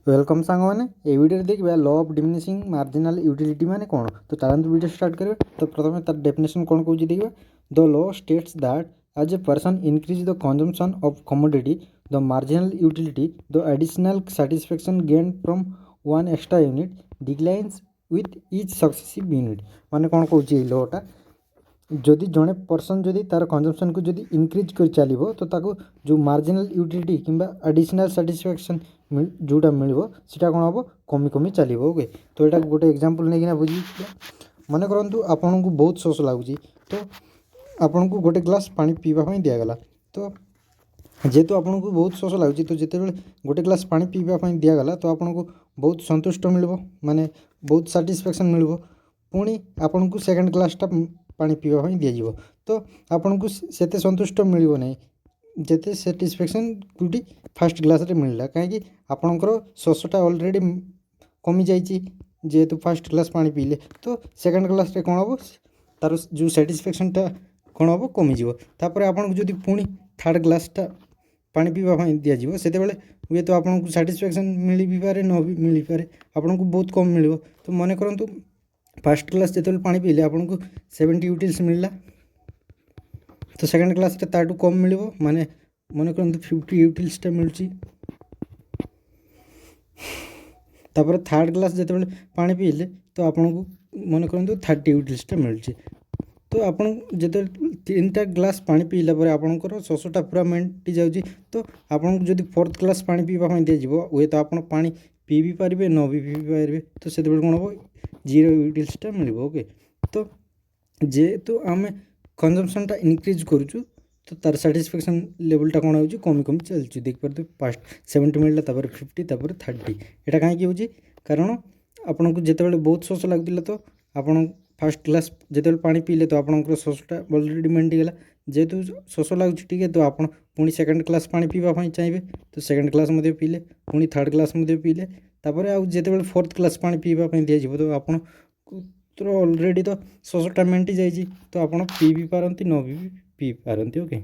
Welcome ସାଙ୍ଗମାନେ, ଏଇ ଭିଡ଼ିଓରେ ଦେଖିବା law of diminishing marginal utility ମାନେ କ'ଣ। ତ ଚାଲନ୍ତୁ ଭିଡ଼ିଓ ଷ୍ଟାର୍ଟ କରିବା। ତ ପ୍ରଥମେ ତାର ଡେଫିନେସନ୍ କ'ଣ କହୁଛି ଦେଖିବା। The law states that as a person increase the consumption of commodity, the marginal utility, the additional satisfaction gained from one extra unit, declines with each successive unit. ମାନେ କ'ଣ କହୁଛି ଏଇ ଲଟା? ଯଦି ଜଣେ ପର୍ସନ୍ ଯଦି ତା'ର କନଜମ୍ପସନ୍କୁ ଯଦି ଇନକ୍ରିଜ୍ କରି ଚାଲିବ, ତ ତାକୁ ଯେଉଁ ମାର୍ଜିନାଲ୍ ୟୁଟିଲିଟି କିମ୍ବା ଆଡ଼ିସନାଲ୍ ସାଟିସ୍ଫ୍ୟାକ୍ସନ୍ ଯେଉଁଟା ମିଳିବ, ସେଇଟା କ'ଣ ହେବ? କମି କମି ଚାଲିବ। ଓକେ, ତ ଏଇଟାକୁ ଗୋଟେ ଏକ୍ଜାମ୍ପଲ୍ ନେଇକିନା ବୁଝିବା। ମନେ କରନ୍ତୁ ଆପଣଙ୍କୁ ବହୁତ ଶୋଷ ଲାଗୁଛି, ତ ଆପଣଙ୍କୁ ଗୋଟେ ଗ୍ଲାସ୍ ପାଣି ପିଇବା ପାଇଁ ଦିଆଗଲା। ତ ଯେହେତୁ ଆପଣଙ୍କୁ ବହୁତ ଶୋଷ ଲାଗୁଛି, ତ ଯେତେବେଳେ ଗୋଟେ ଗ୍ଲାସ୍ ପାଣି ପିଇବା ପାଇଁ ଦିଆଗଲା, ତ ଆପଣଙ୍କୁ ବହୁତ ସନ୍ତୁଷ୍ଟ ମିଳିବ, ମାନେ ବହୁତ ସାଟିସ୍ଫ୍ୟାକ୍ସନ୍ ମିଳିବ। ପୁଣି ଆପଣଙ୍କୁ ସେକେଣ୍ଡ ଗ୍ଲାସ୍ଟା ପାଣି ପିଇବା ପାଇଁ ଦିଆଯିବ, ତ ଆପଣଙ୍କୁ ସେତେ ସନ୍ତୁଷ୍ଟ ମିଳିବ ନାହିଁ ଯେତେ ସାଟିସ୍ଫ୍ୟାକ୍ସନ୍ ଯେଉଁଠି ଫାର୍ଷ୍ଟ ଗ୍ଲାସ୍ରେ ମିଳିଲା। କାହିଁକି? ଆପଣଙ୍କର ଶୋଷଟା ଅଲରେଡ଼ି କମିଯାଇଛି ଯେହେତୁ ଫାର୍ଷ୍ଟ ଗ୍ଲାସ୍ ପାଣି ପିଇଲେ। ତ ସେକେଣ୍ଡ ଗ୍ଲାସ୍ରେ କ'ଣ ହେବ? ତା'ର ଯେଉଁ ସାଟିସ୍ଫ୍ୟାକ୍ସନ୍ଟା କ'ଣ ହେବ? କମିଯିବ। ତାପରେ ଆପଣଙ୍କୁ ଯଦି ପୁଣି ଥାର୍ଡ଼ ଗ୍ଲାସ୍ଟା ପାଣି ପିଇବା ପାଇଁ ଦିଆଯିବ, ସେତେବେଳେ ହୁଏତ ଆପଣଙ୍କୁ ସାଟିସ୍ଫ୍ୟାକ୍ସନ୍ ମିଳି ବି ପାରେ, ନ ବି ମିଳିପାରେ, ଆପଣଙ୍କୁ ବହୁତ କମ୍ ମିଳିବ। ତ ମନେ କରନ୍ତୁ ଫାର୍ଷ୍ଟ ଗ୍ଲାସ୍ ଯେତେବେଳେ ପାଣି ପିଇଲେ ଆପଣଙ୍କୁ 70 ୟୁଟିଲ୍ସ ମିଳିଲା, ତ ସେକେଣ୍ଡ ଗ୍ଲାସ୍ରେ ତାଠୁ କମ୍ ମିଳିବ, ମାନେ ମନେ କରନ୍ତୁ 50 ୟୁଟିଲ୍ସଟା ମିଳୁଛି। ତାପରେ ଥାର୍ଡ଼ ଗ୍ଲାସ୍ ଯେତେବେଳେ ପାଣି ପିଇଲେ, ତ ଆପଣଙ୍କୁ ମନେ କରନ୍ତୁ 30 ୟୁଟିଲ୍ସଟା ମିଳୁଛି। ତ ଆପଣ ଯେତେବେଳେ ତିନିଟା ଗ୍ଲାସ୍ ପାଣି ପିଇଲା ପରେ ଆପଣଙ୍କର ଶୋଷଟା ପୁରା ମେଣ୍ଟି ଯାଉଛି, ତ ଆପଣଙ୍କୁ ଯଦି ଫୋର୍ଥ ଗ୍ଲାସ୍ ପାଣି ପିଇବା ପାଇଁ ଦିଆଯିବ, ହୁଏତ ଆପଣ ପାଣି ପିଇ ବି ପାରିବେ, ନ ବି ପିଇ ପାରିବେ। ତ ସେତେବେଳେ କ'ଣ ହେବ? 0 ୟୁଟିଲ୍ସଟା ମିଳିବ। ଓକେ, ତ ଯେହେତୁ ଆମେ କନଜମ୍ପସନ୍ଟା ଇନକ୍ରିଜ୍ କରୁଛୁ, ତ ତାର ସାଟିସ୍ଫ୍ୟାକ୍ସନ୍ ଲେଭେଲ୍ଟା କ'ଣ ହେଉଛି? କମି କମି ଚାଲିଛି। ଦେଖିପାରୁଥିବେ, ଫାର୍ଷ୍ଟ 70 ମିଳିଲା, ତାପରେ 50, ତାପରେ 30। ଏଇଟା କାହିଁକି ହେଉଛି? କାରଣ ଆପଣଙ୍କୁ ଯେତେବେଳେ ବହୁତ ଶୋଷ ଲାଗୁଥିଲା, ତ ଆପଣ ଫାର୍ଷ୍ଟ ଗ୍ଲାସ୍ ଯେତେବେଳେ ପାଣି ପିଇଲେ, ତ ଆପଣଙ୍କର ଶୋଷଟା ଅଲରେଡ଼ି ମେଣ୍ଟିଗଲା। ଯେହେତୁ ଶୋଷ ଲାଗୁଛି ଟିକେ, ତ ଆପଣ ପୁଣି ସେକେଣ୍ଡ ଗ୍ଲାସ୍ ପାଣି ପିଇବା ପାଇଁ ଚାହିଁବେ। ତ ସେକେଣ୍ଡ ଗ୍ଲାସ୍ ମଧ୍ୟ ପିଇଲେ, ପୁଣି ଥାର୍ଡ଼ ଗ୍ଲାସ୍ ମଧ୍ୟ ପିଇଲେ। ତାପରେ ଆଉ ଯେତେବେଳେ ଫୋର୍ଥ ଗ୍ଲାସ୍ ପାଣି ପିଇବା ପାଇଁ ଦିଆଯିବ, ତ ଆପଣ ତ ଅଲରେଡ଼ି ତ ଶୋଷଟା ମେଣ୍ଟି ଯାଇଛି, ତ ଆପଣ ପିଇ ବି ପାରନ୍ତି, ନ ବି ପିଇ ପାରନ୍ତି। Okay,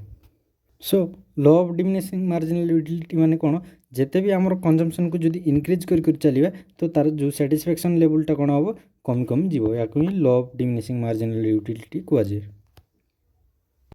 so law of diminishing marginal utility ମାନେ କ'ଣ? ଯେତେ ବି ଆମର କନଜମ୍ପସନ୍କୁ ଯଦି ଇନକ୍ରିଜ୍ କରି କରି ଚାଲିବା, ତ ତାର ଯେଉଁ ସାଟିସ୍ଫ୍ୟାକ୍ସନ୍ ଲେଭେଲ୍ଟା କ'ଣ ହେବ? କମି କମି ଯିବ। ୟାକୁ ହିଁ law of diminishing marginal utility କୁହାଯାଏ।